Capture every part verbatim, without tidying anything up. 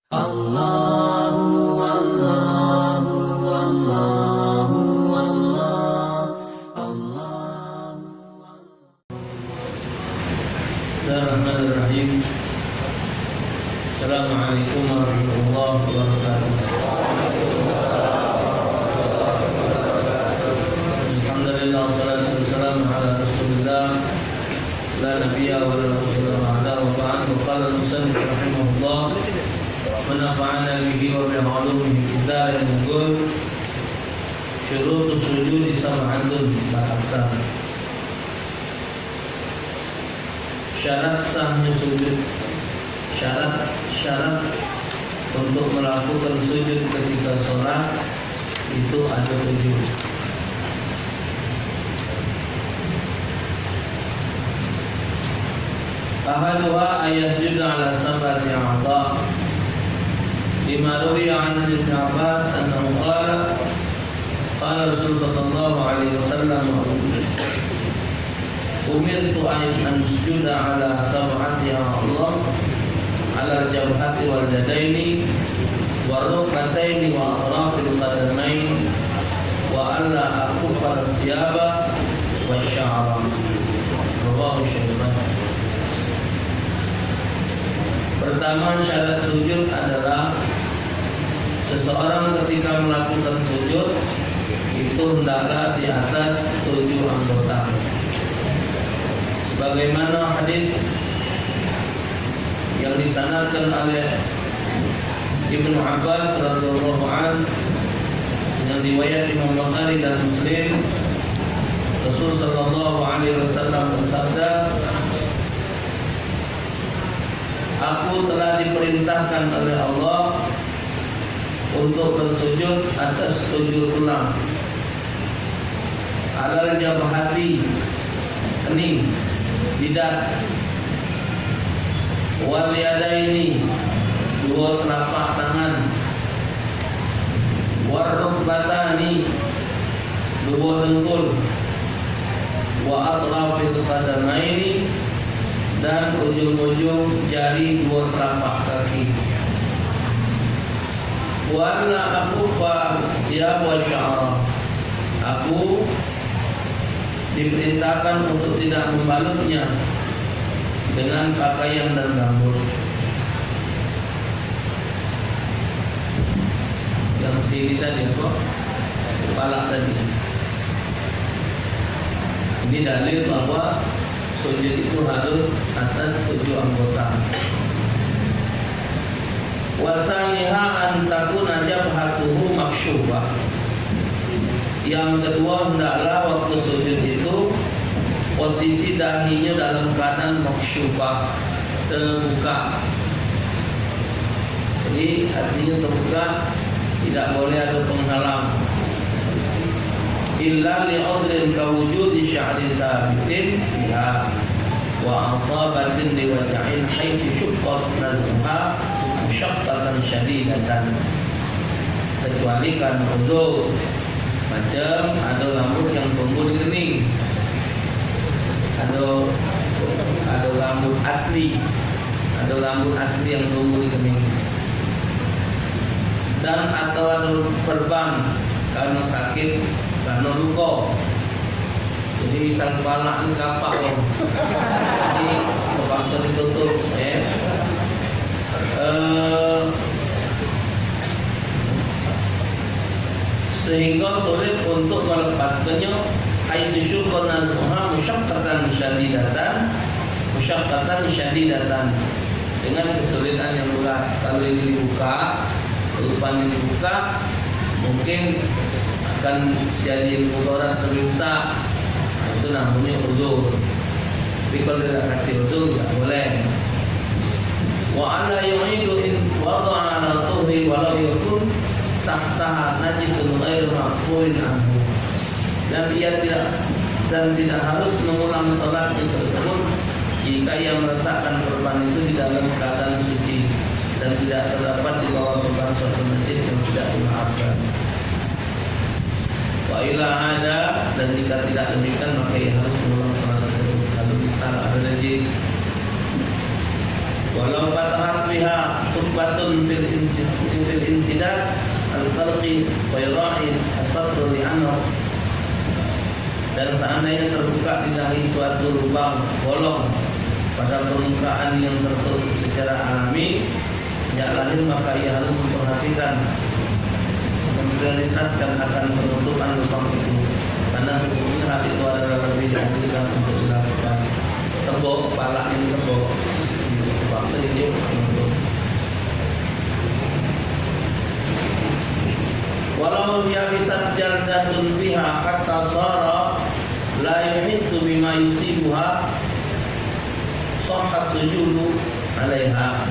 Allahu, Allahu, Allahu, Allah, Allahu. Bismillahirrahmanirrahim. Assalamualaikum warahmatullahi wabarakatuh. Alhamdulillah, wassalatu wassalamu ala Rasulillah, la nabiyya wa la rasula ba'da, wa ba'd. Wa qala al-musannif rahimahullah, wa nafa'ana bihi wa bi ulumihi fid darain, yaqul, syurutus sujudi sab'atun, la aktsar. Syarat sahnya sujud. Syarat-syarat untuk melakukan sujud ketika sholat itu ada tujuh. Ahaduha an yasjuda ala sab'ati a'dha. Lima ruwiya an Ibn Abbas annahu qala, qala Rasul sallallahu alaihi wasallam, umirtu an asjuda ala sab'ati a'dha, ala al-jabhati wal yadaini war rukbataini wa atrafil qadamain, wa alla akuffa thiyaba wa sya'ra. Rawahu Syaikhan. Pertama, syarat sujud adalah seseorang ketika melakukan sujud itu hendaklah di atas tujuh anggota. Sebagaimana hadis yang disanadkan oleh Ibnu Abbas radhiyallahu an, yang riwayat Imam Bukhari dan Muslim, Rasul sallallahu alaihi wasallam bersabda, "Aku telah diperintahkan oleh Allah untuk bersujud atas tujuh tulang. Alal jabhati, kening, jidat. Wal yadaini, dua telapak tangan. War rukbatani, dua dengkul. Wa atrafil qadamaini, dan ujung-ujung jari dua telapak kaki. Wa alla akuffa thiyaba wa sya'ra." Aku diperintahkan untuk tidak membalutnya dengan pakaian dan rambut. Yang sini tadi apa? Kepala tadi. Ini dalil bahwa sujud itu harus atas tujuh anggota. Wasaniha an takuna jabhatuhu maksyufah. Yang kedua, hendaklah waktu sujud itu posisi dahinya dalam keadaan maksyufah, terbuka. Jadi, artinya terbuka, tidak boleh ada penghalang. Illa li udhrin ka wujudi sya'rin tsabitin biha wa asabatin li waj'in haitsu syaqqa naz'uha musyaqqatan syadidatan. Kecuali karena uzur, macam ada rambut yang tumbuh di kening, ada, ada rambut asli, ada rambut asli yang tumbuh di kening, dan atau ada perban karena sakit, karena luka. Jadi misal kepala ni kapak tu. Jadi terpaksa ditutup, ya. Eh, sehingga sulit untuk melepaskannya, haitsu syaqqa naz'uha musyaqqatan syadidatan, musyaqqatan syadidatan, dengan kesulitan yang berat. Kalau ini dibuka, lubang ini dibuka, mungkin akan jadi mudarat lebih besar. Itu namanya uzur. Tapi kalau tidak kati uzur, tidak boleh. Wa alla yu'idu in wada'a ala tuhri walau yakun tahtaha najisun ghairu ma'fuwin anhu. Dan ia tidak, dan tidak harus mengulang salatnya tersebut jika ia meletakkan perban itu di dalam keadaan suci dan tidak terdapat di bawah perban suatu najis yang tidak dimaafkan. Wa illa ada, dan jika tidak demikian, maka ia harus mengulang salat tersebut. Kalau misal ada najis, Walau fatahat biha sukbatun fil insi-, fil insidad al-khalqi wa yura'i as-satru li anhu. Dan seandainya terbuka di dahi suatu lubang bolong pada permukaan yang tertutup secara alami sejak lahir, maka ia harus memperhatikan, memprioritaskan akan penutupan lubang itu, karena sesungguhnya hal itu adalah lebih dianjurkan untuk dilakukan. Tebok, kepala ini tebok. Terpaksa dia tebok. Walau yabisat jaldatun biha hatta sara la yuhissu bima yusibuha, sahha sujudu alaiha.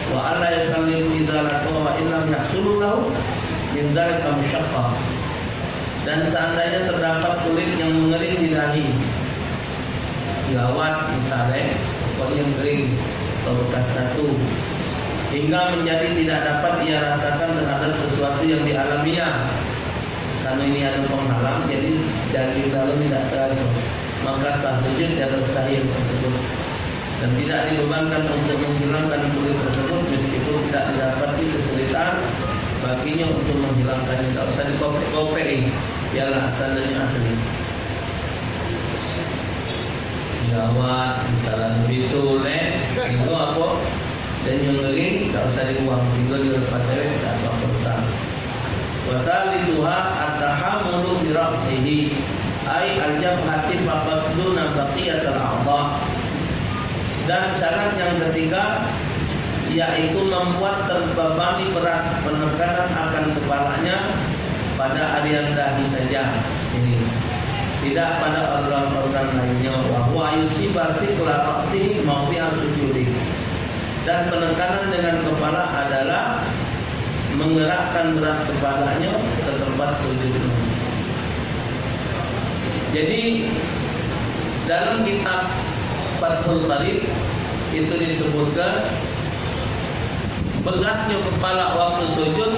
Wa alla yukallifu izalatuha wa in lam yahsul lahu min dzalika masyaqqah. Dan seandainya terdapat kulit yang mengering di dahi, jerawat misalnya, pokoknya kering atau bekas tatu, hingga menjadi tidak dapat ia rasakan terhadap sesuatu yang dialaminya. Karena ini ada penghalang, jadi daging dalam tidak terasa, maka sah sujud di atas dahi tersebut. Dan tidak dibebankan untuk menghilangkan kulit tersebut, meskipun tidak didapati kesulitan baginya untuk menghilangkannya. Tidak usah dikopek-kopek, biarlah asal dari asli. Jerawat, misalnya bisul, eh, sehingga apa? Dan yang kering tak usah dibuang, sehingga dia lepas dewek, tak apa besar. Wa tsalisuha at-tahammulu bi ra'sihi, ai al-jabhati faqat duna baqiyatil a'dha. Dan syarat yang ketiga, yaitu membuat terbebani berat penekanan akan kepalanya pada area dahi saja, sini, tidak pada organ-organ lainnya. Wa huwa yusiba sikla ra'sihi mawdi'a sujudi. Dan penekanan dengan kepala adalah menggerakkan berat kepalanya ke tempat sujudnya. Jadi, dalam kitab Fathul Qarib itu disebutkan beratnya kepala waktu sujud,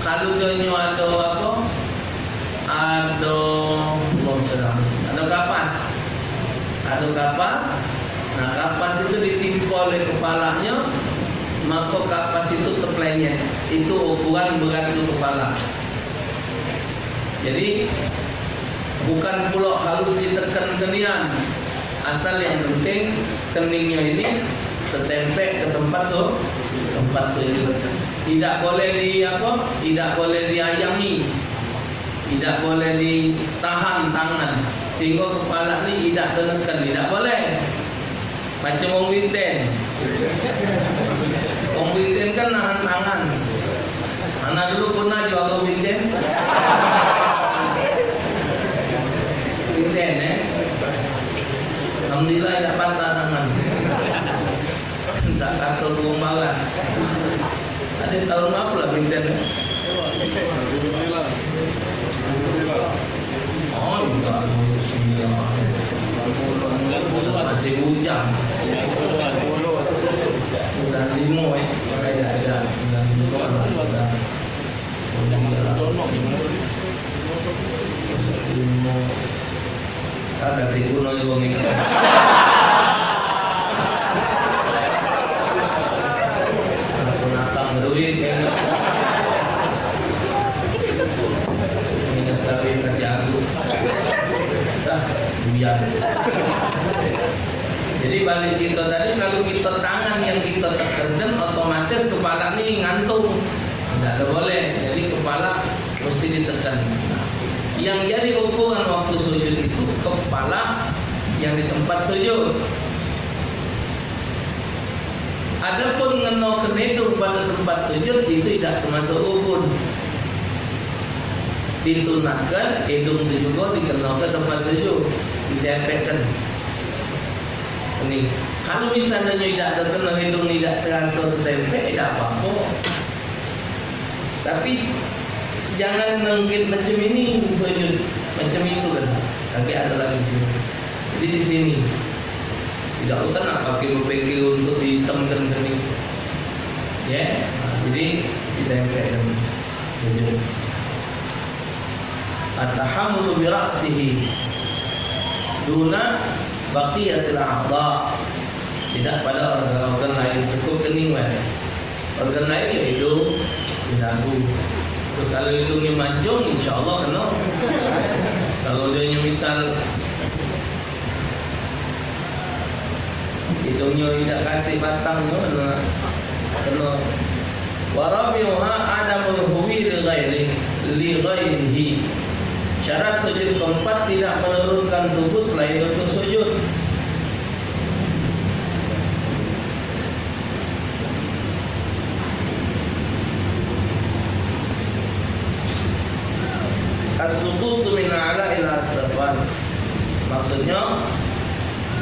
kalau dia nyo ada apa? Ada, Allahumma shalli ala Muhammad. Ada kapas. Ada kapas. Nah, kapas itu ditimpa oleh kepalanya, maka kapas itu terpelenyet. Itu ukuran beratnya kepala. Jadi, bukan pula harus ditekan kenian. Asal yang penting keningnya ini tetempek ke tempat su-, tempat sujud. Tidak boleh di apa? Tidak boleh diayangi. Tidak boleh ditahan tangan sehingga kepala ni tidak tenekan, tidak boleh. Macam wong binten. Wong binten kan nahan tangan. Anak dulu pernah jual wong binten. Binten, eh. Alhamdulillah, tidak patah tangan. Tak kata burung barat. Ada tahun apa lah binten, eh? Oh, enggak, sembilan. Masih bujang. Udah lima, eh. Ada, ada, sembilan puluh lah, sudah. Lima. Kan dari gunung juga ngikut. Aku natang beduit, ingat. Ingat kawin kerja aku. Dah, buyar. Jadi balik cerita tadi, kalau kita tangan yang kita tekan, otomatis kepala ni ngantung. Tidak ada boleh. Jadi kepala mesti ditekan. Yang jadi ukuran waktu sujud itu kepala yang di tempat sujud. Adapun ngenoke hidung pada tempat sujud itu tidak termasuk rukun. Disunatkan hidung itu juga dikenoke tempat sujud, ditempelkan. Ini, kalau misalnya tidak terkena hidung, tidak terasa tertempel, tidak apa-apa. Tapi jangan nengkit macam ini sujud, macam itu kan. Lagi ada lagi di sini. Jadi di sini tidak usah nak pakai berpikir untuk dihitamkan tadi. Ya, nah, jadi ditempelkan sujud. At-tahammulu bi ra'sihi duna baqiyatil a'dha. Tidak pada organ-organ lain, cukup kening bae. Organ lain ya hidung, ya dagu. Terus kalau hidungnya mancung, insya Allah kena. Kalau dia misal hidungnya tidak katik batang, kena. Kena. Wa rabi'uha adamul huwi li ghairi, li ghairihi. Syarat sujud keempat, tidak menurunkan tubuh selain untuk sujud. As-suqutu min a'la ila asfal. Maksudnya,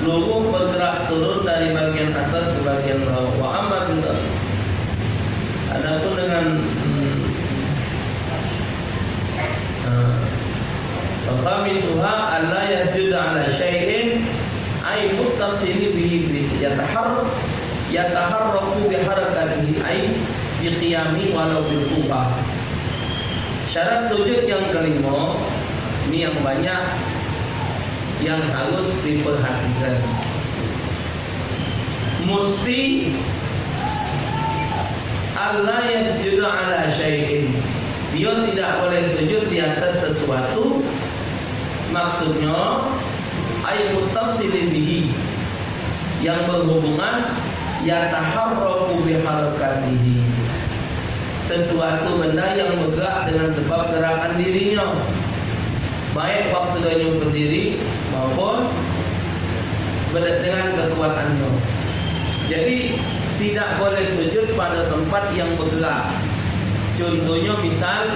luruh bergerak turun dari bagian atas ke bagian bawah. Wa amma bil, adapun dengan, hmm, eh, wa khamisuha alla yasjuda ala syai'in ay muttasili bihi bi-, yatahar-, yataharraku biharakatihi ay bi qiyami walau bil quwwah. Syarat sujud yang kelima, ini yang banyak yang harus diperhatikan. Musti alla yasjuda ala syai'in. Dia tidak boleh sujud di atas sesuatu. Maksudnya, ay muttasilin bihi, yang berhubungan, yataharraku biharakatihi, sesuatu benda yang bergerak dengan sebab gerakan dirinya, baik waktu dia berdiri maupun ber-, dengan kekuatannya. Jadi, tidak boleh sujud pada tempat yang bergerak. Contohnya, misal,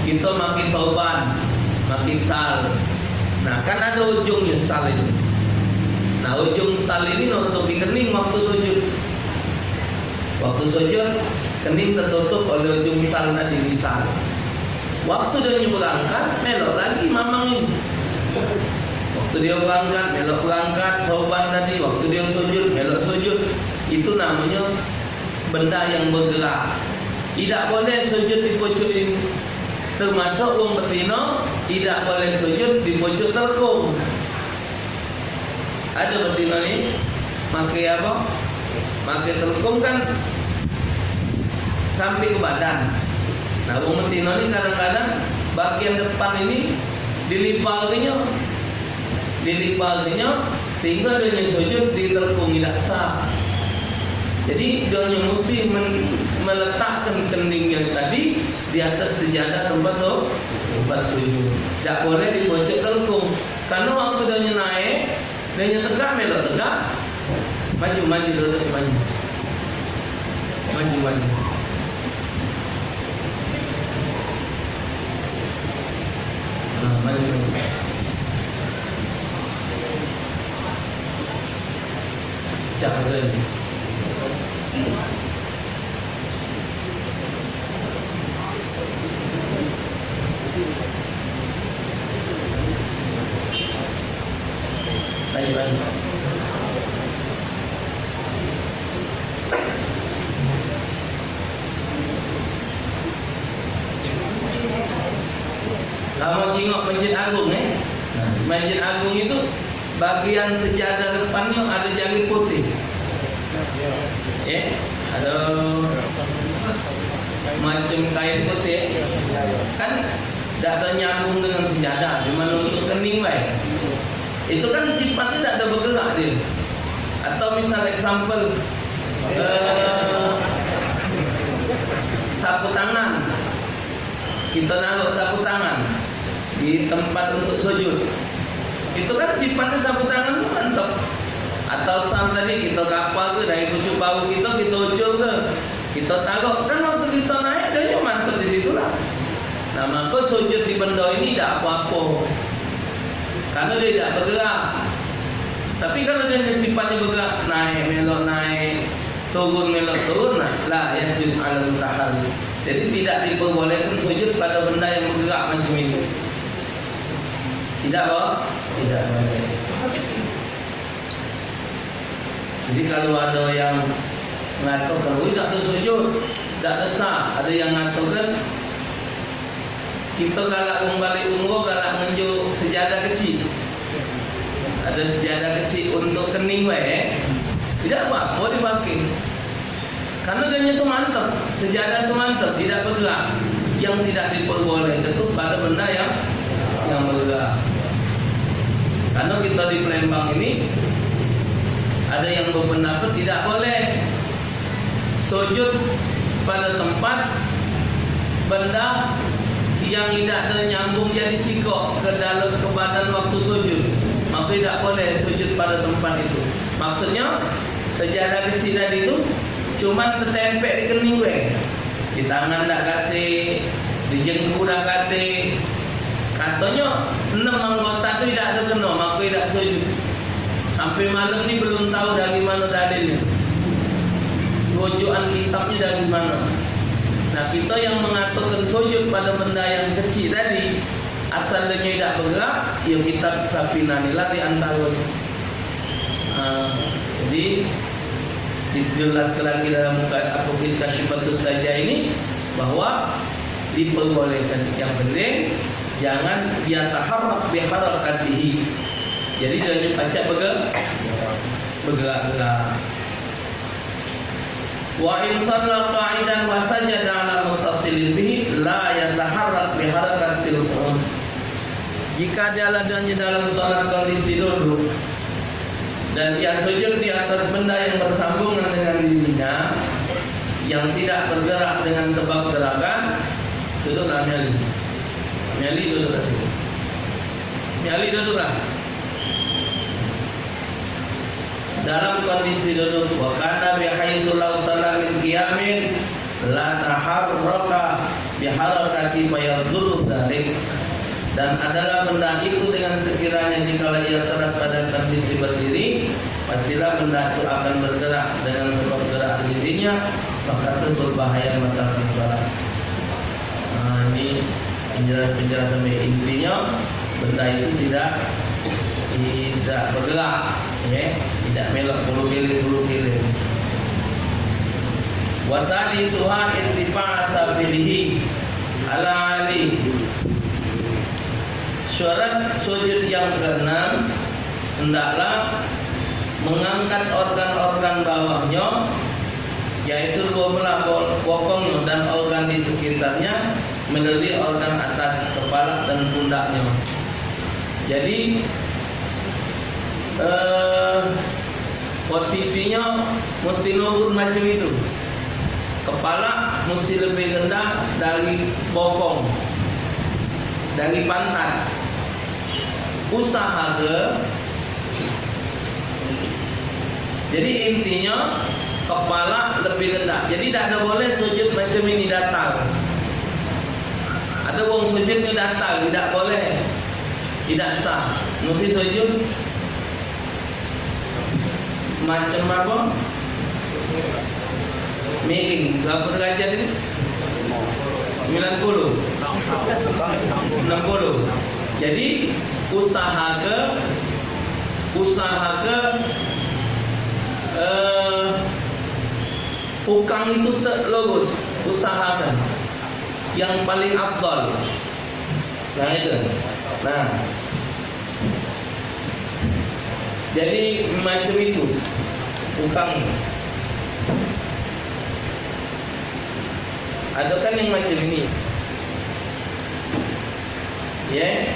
kita maki sorban, maki sal. Nah, kan ada ujungnya sal itu. Nah, ujung sal ini nutupi kening waktu sujud. Waktu sujud, kening tertutup oleh ujung sal tadi, misal. Waktu dia berangkat, melok lagi mamang ini. Waktu dia berangkat, melok berangkat, sorban tadi, waktu dia sujud, melok sujud. Itu namanya benda yang bergerak. Tidak boleh sujud di pucuk ini. Termasuk wong betino tidak boleh sujud di pucuk telekung. Ada betino ni make apa? Make telekung kan sampai ke badan. Nah, wong betino ni kadang-kadang bagian depan ini dilibar ke nyo. Dilibar ke nyo, sehingga dia ni sujud di telekung tidak sah. Jadi, dia ni mesti men-, meletakkan keningnya tadi di atas sejadah tempat su-, tempat sujud. Tidak boleh di pucuk telekung. Karena waktu dia ni naik, dia ni tegak, melok tegak. Maju, maju, duduk, maju. Maju, maju. Nah, maju, maju. Cak, maju. Baik, baik. Kamu tengok Masjid Agung, eh? Nah, Masjid Agung itu bagian sejadah depannya ada jari putih. Ya, ada macam kain putih. Kan dak ternyambung dengan sejadah, cuma untuk kening bae. Itu kan sifatnya dak ada bergerak dia. Atau misal example, eh, sapu tangan. Kita naruh sapu tangan di tempat untuk sujud. Itu kan sifatnya sapu tangan tu mantap. Atau sal tadi kita kapa ke dari pucuk bau kita, kita ucul ke, kita taruh. Kan waktu kita naik, dia mantap di situ lah. Nah, maka sujud di benda ini dak apa-apa. Karena dia dak bergerak. Tapi kalau dia ni sifatnya bergerak, naik melok naik, turun melok turun, nah, la yasjud alal mutaharrik. Jadi tidak diperbolehkan sujud pada benda yang bergerak macam ini. Tidak apa? Tidak boleh. Jadi kalau ada yang ngatakan, "Ui, dak tersujud, dak tesah," ada yang ngatakan, kita galak wong balik umroh, galak ngenjuk sejadah kecil. Ado sejadah kecik untuk kening bae, eh. Tidak apa-apa dipake. Karena dia tu mantap, sejadah tu mantap, tidak bergerak. Yang tidak diperbolehkan tu pada benda yang, yang bergerak. Karena kita di Palembang ini ada yang berpendapat tidak boleh sujud pada tempat benda yang idak ado nyambung jadi sikok ke dalam, ke badan waktu sujud, maka idak boleh sujud pada tempat itu. Maksudnya, sejadah kecik tadi tu cuman tetempek di kening be. Di tangan dak katek, di jengku dak katek. Katonyo, enam anggota tu idak tekeno, mako idak sujud. Sampe malam ni belum tau dari mano dalilnyo. Rujukan kitabnyo dari mano. Nah, kito yang mengatokan sujud pada benda yang kecik tadi, asal denyo idak begerak, yo kitab Safinah ni lah di antaronyo. Ah, jadi, dijelaskan lagi dalam muka-, apa, Kasyifatus Sajah ini, bahwa diperbolehkan. Yang penting, jangan yataharrak biharakatihi. Jadi, jangan pacak bege-, begerak-gerak. Wa in shalla qa'idan wa sajada ala muttasilin bihi la yataharrak biharakatil qu'ud. Jika dia ladanya dalam salat kondisi duduk dan ia sujud di atas benda yang bersambungan dengan dirinya, yang tidak bergerak dengan sebab gerakan, duduklah miali. Miali duduklah situ. Miali duduklah. Dalam kondisi duduk, wa kana bihaitsu law shalla min qiyamin la taharraka biharakati fayadhurru dzalik. Dan adalah benda itu dengan sekiranya jikalau ia salat pada kondisi berdiri, pastilah benda itu akan bergerak dengan sebab gerak dirinya, maka itu berbahaya membatalkan salat. Nah, ini penjelasan-penjelasan, intinya benda itu tidak, tidak bergerak, ya, tidak melok bulu kiri, bulu kiri. Wasadisuha irtifa' asafilihi ala ali. Syarat sujud yang keenam, hendaklah mengangkat organ-organ bawahnya, yaitu dua belah bo-, bokongnyo dan organ di sekitarnya, melebihi organ atas kepala dan pundaknya. Jadi, eh, posisinyo mesti nurun macam itu. Kepala mesti lebih rendah dari bokong, dari pantat. Usaha ke, jadi intinya kepala lebih rendah. Jadi dak ada boleh sujud macam ini datar. Ada wong sujud ni datar, tidak boleh. Tidak sah. Mesti sujud macam apa? Miring. Berapa derajat ini? Sembilan puluh. Enam puluh. Jadi, usaha ke, usaha ke, eh, ukang itu te-, lurus. Usahakan. Yang paling afdal. Nah, itu. Nah. Jadi, macam itu ukang. Ada kan yang macam ini. Ya.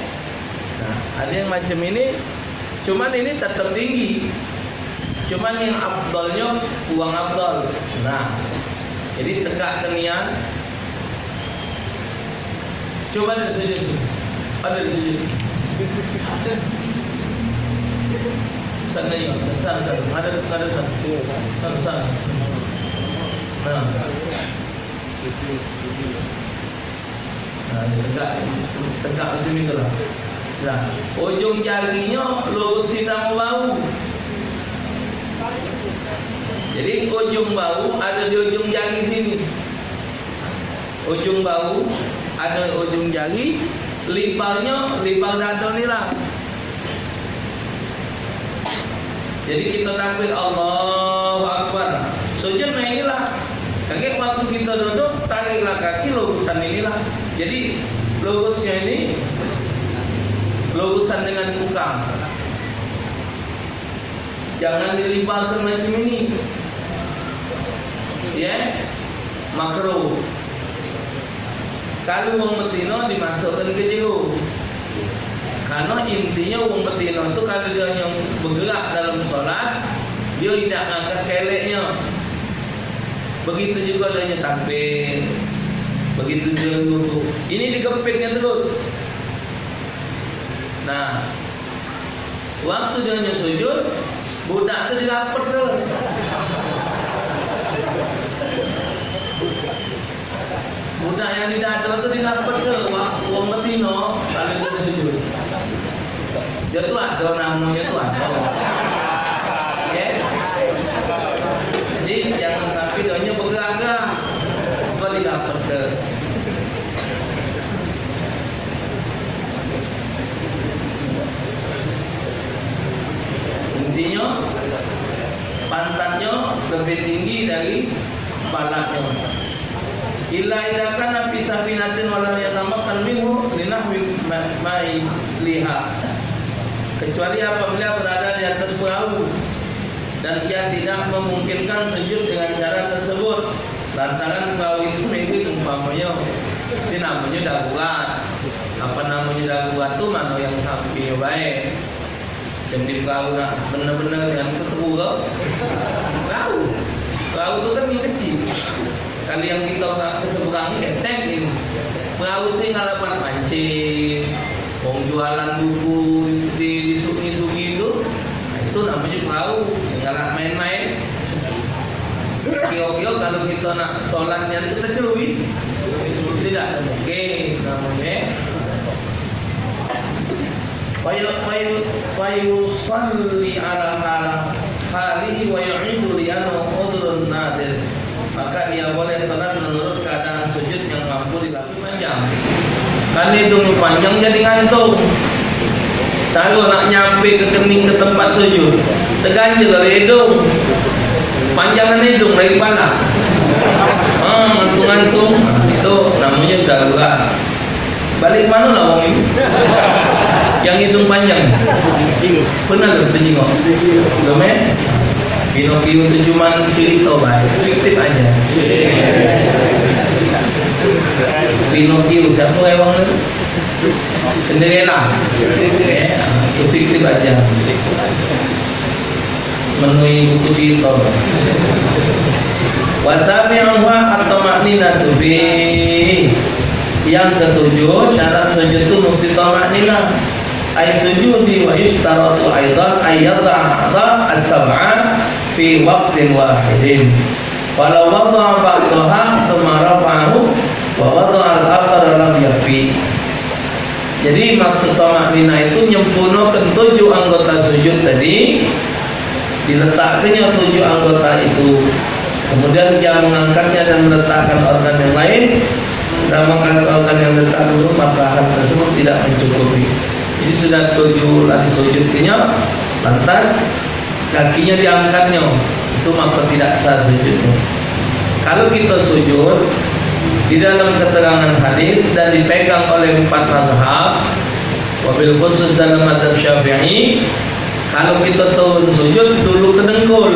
Nah, ada yang macam ini. Cuman ini tetap tinggi. Cuman yang afdalnya kurang afdal. Nah, jadi tegak ke nian. Coba ada sujud sini. Ada di sujud. Sana ya, sana, sana, sana. Ada, ada sana. Sana, sana. Nah. Nah, dia tegak, tegak macam itulah. Nah, ujung jarinyo lurus sama bahu. Jadi, ujung bahu ada di ujung jari sini. Ujung bahu ada ujung jari, liparnyo lipar dado ni lah. Jadi kita takbir, Allahu Akbar. Sujud nah inilah. Kagek waktu kita duduk, tariklah kaki lurusan inilah. Jadi lurusnya ini lurusan dengan ukang. Jangan dilebarkan macam ini. Ya, makruh. Kalu wong betino dimasukkan ke jero. Karena intinya wong betino tu kalu dia yang bergerak dalam solat, dia tidak ngangkat keleknya. Begitu juga dia tampil. Begitu dia rukuk. Ini digepitnya terus. Nah, waktu dia sujud, budak tu dirapet tu. Budak yang di dado tu dirapet tu, wak-, wong betino, kalu dia sujud. Dia tu ado namonyo tu ado. Ya. Jadi, jangan sampai dia bergerak-gerak. Kok dirapet tu. Intinyo, pantatnyo lebih tinggi dari kepalonyo. Illa idza kana fi safinatin wa lam yatamakkan minhu linahwi ma-, mailiha. Kecuali apabila berada di atas perahu dan ia tidak memungkinkan sujud dengan cara tersebut lantaran perahu itu mirip umpamanyo. Itu namonyo darurat. Apa namonyo darurat tu? Mano yang sampingnyo bae. Cem di perahu nak bener-bener yang keteru ke perahu. Perahu tu kan yang kecil. Kalu yang kito nak ke seberang ni, enteng ini. Perahu tu yang alat buat mancing, wong jualan buku di, di sungai-sungai tu. Nah, itu namonyo perahu, yang alat main-main. Kiro-kiro kalu kito nak solat nian tu tecelui, tidak mungkin namonyo. Fayu-, fayu-, fayusalli ala hal-, halihi wa yu'idu li annahu udhrun nadir. Maka dia boleh salat menurut keadaan sujud yang mampu dilakukan. Panjang. Kan hidung panjang jadi ngantung. Saro nak nyampe ke kening, ke tempat sujud. Terganjel oleh hidung. Panjangan hidung dari kepala. Ha, ngantung-ngantung. Itu namonyo darurat. Balik mano lah wong ini? Yang hidung panjang. Pernah lo terjengok? Belum, eh? Pinocchio tu cuman cerita baik, fiktif aja. Pinocchio siapa emang tu? Cinderella. Eh, itu fiktif aja. Menui buku cerita. Wa sabi'uha at-tama'ninatu fi. Yang ketujuh, syarat sujud tu mesti tama'ninah. Ai sujudi wa yusytaratu aidan ay yada'aha as-sab'a fi waqtin wahidin. Walau wada'a ba'daha tsumma rafa'ahu wa wada'al akhara lam yakfi. Jadi, maksud tamakninah itu nyempurnokan tujuh anggota sujud tadi, diletakkannya tujuh anggota itu, kemudian dia mengangkatnya dan meletakkan organ yang lain, sedangkan organ yang diletakkan dulu, maka hal tersebut tidak mencukupi. Jadi, sudah tujuh lagi sujudnya, lantas kakinya diangkatnya, itu maka tidak sah sujudnya. Kalau kita sujud, di dalam keterangan hadis dan dipegang oleh empat mazhab, wabil khusus dalam mazhab Syafi'i, kalau kita turun sujud, dulu ke dengkul.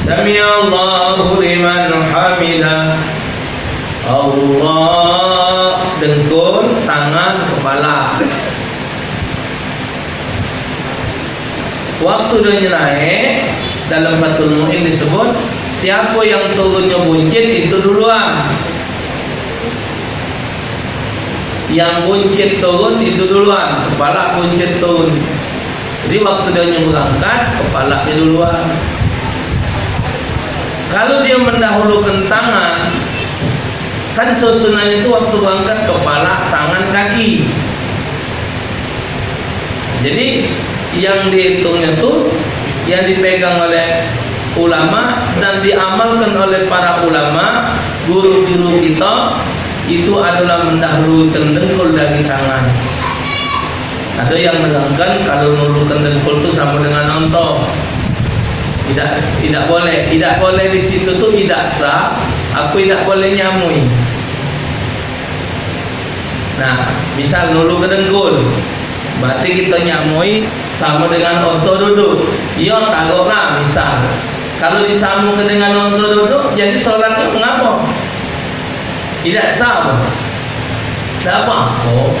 Sami'allahu liman hamidah. Allah, dengkul, tangan, kepala. Waktu dia naik, dalam Fathul Mu'in disebut, siapa yang turunnyo buncit, itu duluan. Yang buncit turun, itu duluan. Kepala buncit turun. Jadi, waktu dia berangkat, kepala dia duluan. Kalau dia mendahulukan tangan, kan susunan itu waktu berangkat kepala, tangan, kaki. Jadi, yang dihitungnya tu yang dipegang oleh ulama dan diamalkan oleh para ulama, guru-guru kita, itu adalah mendahulukan dengkul dari tangan. Ada yang nerangkan kalau nulukan dengkul tu sama dengan onto. Tidak, tidak boleh. Tidak boleh di situ tu tidak sah. Aku tidak boleh nyamui. Nah, misal nulu ke dengkul, berarti kita nyamui Samo dengan onto duduk. Yo, taroklah misal. Kalu disamo ke dengan onto duduk, jadi solatnyo ngapo? Idak sah. Dak apo-apo.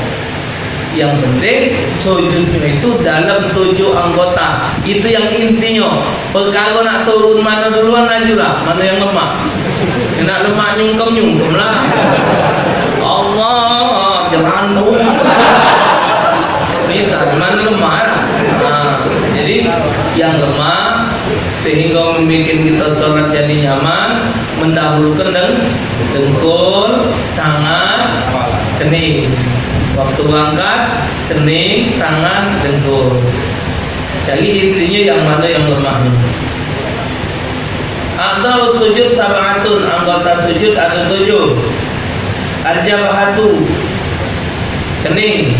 Yang penting sujudnyo itu dalam tujuh anggota. Itu yang intinyo. Perkaro nak turun mano duluan, lajulah. Mano yang lemak? Nak lemak nyungkem, nyungkemlah. Allah, jangan tu. Misal, mano lemah lah. Nah, jadi yang lemah sehingga membuat kita sholat jadi nyaman, mendahulukan deng-, dengkul, tangan, kening. Waktu berangkat, kening, tangan, dengkul. Jadi intinya yang mana yang lemah ni? A'dha'us sujud sab'atun, anggota sujud ada tujuh. Al-jabhatu, kening.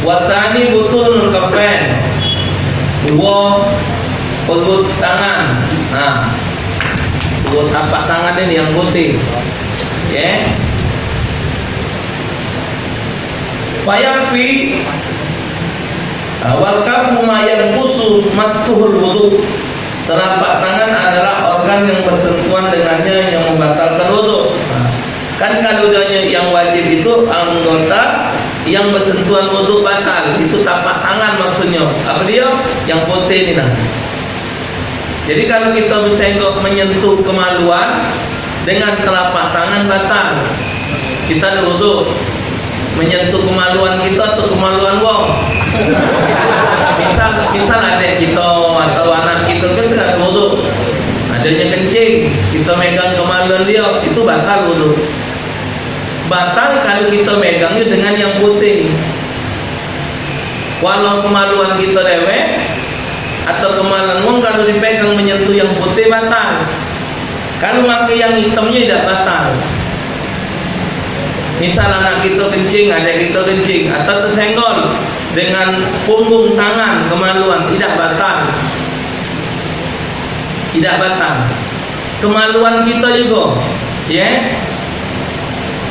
Wasani butunul kaffain, duo perut tangan. Nah, duo tapak tangan ini yang putih. Ya. Fayakfi, ah, wal kaffu ma yanqusu massuhul wudu. Telapak tangan adalah organ yang bersentuhan dengannya yang membatalkan wudu. Nah, kan kalau dia yang wajib itu anggota yang bersentuhan wudu batal, itu tapak tangan maksudnya. Apa dia? Yang putih ni nah. Jadi kalau kita besenggok menyentuh kemaluan dengan telapak tangan batal. Kita ada wudu. Menyentuh kemaluan kita atau kemaluan wong. Misal, misal adik kita atau anak kita kan tidak ada wudu. Adanya kencing, kita megang kemaluan dia, itu batal wudu. Batal kalau kita megangnya dengan yang putih. Walau kemaluan kita dewek atau kemaluan wong, kalau dipegang menyentuh yang putih batal. Kalau make yang hitamnya tidak batal. Misal anak kita kencing, adik kita kencing, atau tersenggol dengan punggung tangan kemaluan, tidak batal. Tidak batal. Kemaluan kita juga, ya.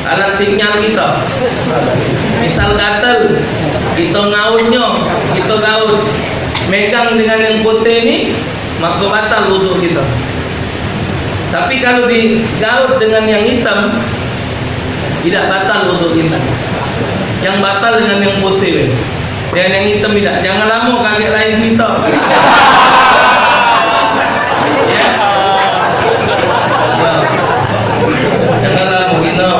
Alat sinyal kita. Misal gatel, kita ngautnya, kita gaut. Megang dengan yang putih ni, maka batal wudu kita. Tapi kalau digaut dengan yang hitam, tidak batal wudu kita. Yang batal dengan yang putih. Yang, yang hitam tidak. Jangan lama kaget lain cerita. Ya. Ya. Jangan lama gitu.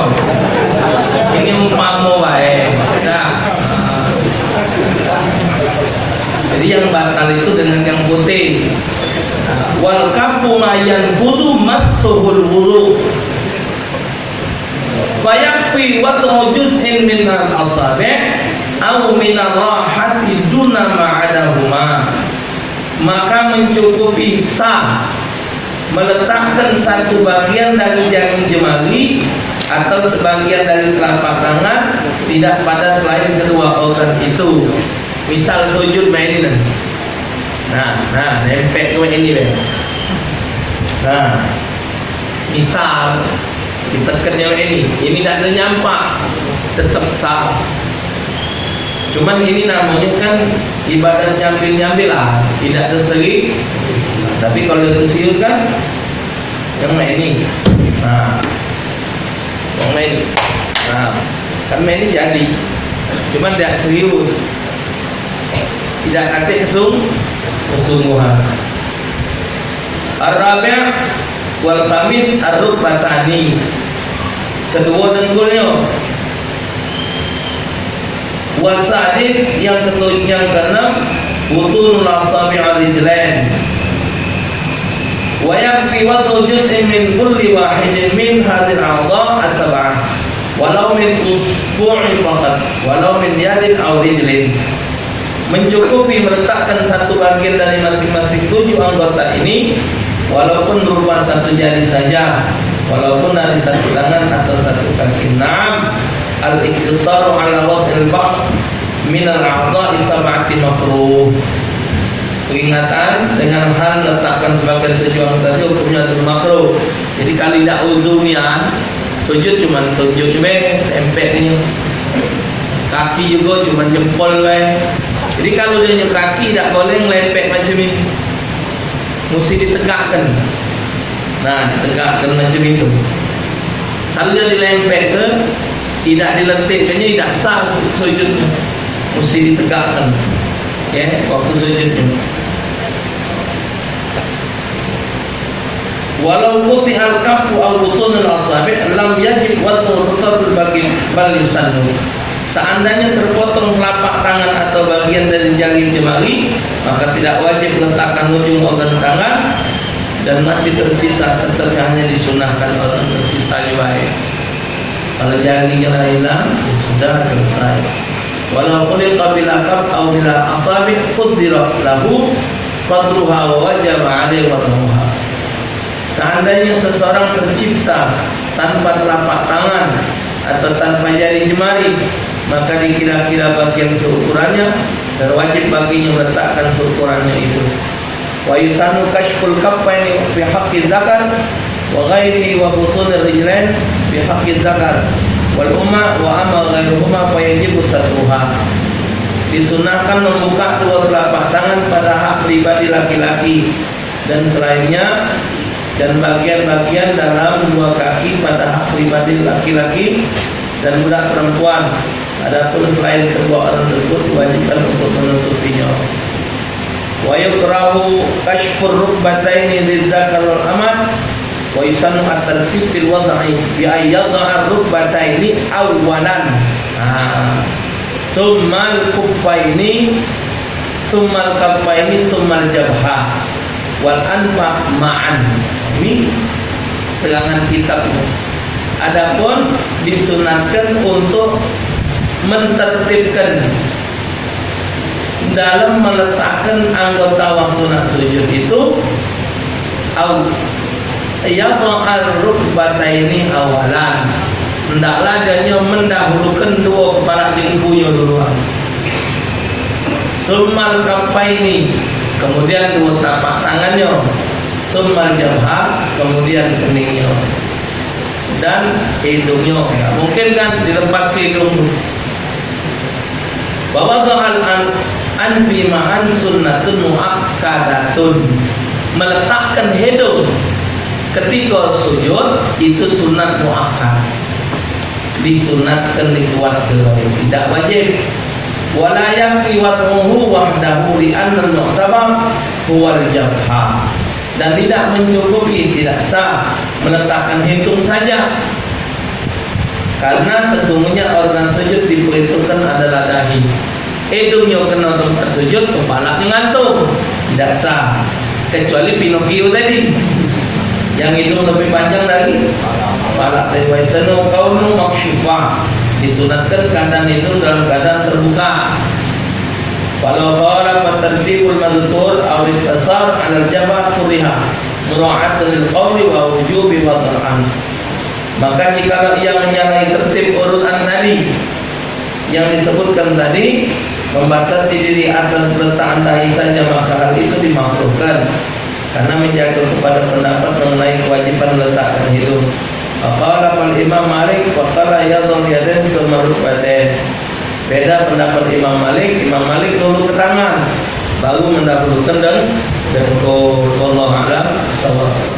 Ini umpama bae. Nah. Jadi yang batal itu dengan yang putih. Wal kaffu ma yanqudu massuhul wudu. Fayakfi wad'u juz'in minal asabi' au minar rahati duna ma adahuma. Maka mencukupi sah meletakkan satu bagian dari jari jemari atau sebagian dari telapak tangan, tidak pada selain kedua organ itu. Misal sujud main ini. Nah, nah, nempel ke ini deh. Nah, misal kita ke ini, ini dak ada nyampak, tetap sah. Cuman ini namanya kan ibadat nyambil-nyambil lah, tidak terseri. Tapi kalau itu serius kan, yang main ini. Nah, yang main ini. Nah, kan main ini jadi. Cuman tidak serius. Tidak katik kesung-, kesungguhan. Ar-rabi' wal khamis ar-rukbatani. Kedua dengkulnya. Wasadis, yang ketujuh, yang keenam, butunul asabi' ar-rijlain. Wa yakfi wad'u juz'in min kulli wahidin min hadzal a'dha' as-sab'ah, walau min usbu'in faqat, walau min yadin aw rijlin. Mencukupi meletakkan satu bagian dari masing-masing tujuh anggota ini, walaupun berupa satu jari saja, walaupun dari satu tangan atau satu kaki. Naam, al-iqtisaru ala wad'il ba'd minal a'dha'i sab'ati makruh. Peringatan, dengan hal letakkan sebagian tujuh anggota itu hukumnya adalah makruh. Jadi, kalau tidak uzu nian, Sujud cuman tunjuk be, lempek nyo. Kaki jugo cuman jempol be. Jadi kalu dio nyo kaki dak boleh ngelempek macam ini. Musti ditegakkan. Nah, ditegakkan macam itu. Kalu dio dilempek ke, idak diletik ke, idak sah su-, sujudnya. Musti ditegakkan. Ya, waktu sujudnya. Walau quti'al kaffu aw butunul asabi' lam yajib wad'u rutabul baqi bal yusannu. Seandainya terpotong telapak tangan atau bagian dari jari jemari, maka tidak wajib letakkan ujung organ tangan dan masih tersisa, tetapi hanya disunahkan organ tersisa bae. Kalau jarinya lah hilang, ya sudah, selesai. Walau khuliqa bila kaf aw bila asabi' qaddara lahu qadruha wa wajaba alaihi wad'uha. Seandainya seseorang tercipta tanpa telapak tangan atau tanpa jari jemari, maka dikira-kira bagian seukurannya dan wajib baginya meletakkan seukurannya itu. Wa yusannu kasyful kaffaini fi haqqi dzakar wa ghairihi wa butunir rijlain fi haqqi dzakar wal umma wa amma ghairuhuma fa yajibu satruha. Disunahkan membuka dua telapak tangan pada hak pribadi laki-laki dan selainnya, dan bagian-bagian dalam dua kaki pada hak pribadi laki-laki dan budak perempuan. Adapun selain kedua orang tersebut, diwajibkan untuk menutupinya. Wa yukrahu kasyfur rukbataini lidzakar wal amah, wa yusannu at-tartib fil wad'i bi an yadha'a rukbataini awwalan. Ha. Summal kuffaini, summal kaffaini, summal jabha, wal anfa ma'an. Ini terangan kitab ni. Adapun disunatkan untuk mentertibkan dalam meletakkan anggota waktu nak sujud itu, au yadha'ar rukbataini awalan. Hendaklah dia mendahulukan dua kepala jengkunyo duluan. Summal kaffaini, kemudian dua tapak tangannya. Summal jabha, kemudian keningnyo. Dan hidungnyo. Mungkin kan dilepas ke hidung tu. Bahwa doa an-, anfi ma'an sunnatun muakkadatun. Meletakkan hidung ketika sujud itu sunat muakkad. Disunatkan, dikuatkan, tidak wajib. Wala yakfi wad'uhu wahdahu li annal mu'tabar huwal jabha. Dan tidak mencukupi, tidak sah meletakkan hidung saja. Karena sesungguhnya organ sujud diperhitungkan adalah dahi. Hidungnyo kena tempat sujud, kepalanya ngantung. Tidak sah. Kecuali Pinocchio tadi. Yang hidung lebih panjang dari kepala tadi. Wa yusannu kaunu maksyifa. Disunatkan keadaan hidung dalam keadaan terbuka. Walau khalafa tartibul mazkur aw iktasar alal jabhah kuriha mura'atan lil qawli wa wujubi wad'il anf. Maka jikalau ia menyalahi tertib urutan tadi yang disebutkan tadi, membatasi diri atas peletakan dahi saja, maka hal itu dimakruhkan. Karena menjaga kepada pendapat mengenai kewajiban meletakkan hidung. Faqala fal Imam Malik, faqala yadhul yadain summa rukbatain. Beda pendapat Imam Malik, Imam Malik dulu ke tangan, baru mendahulukan deng-, dengkul. Wallahu a'lam bishawab.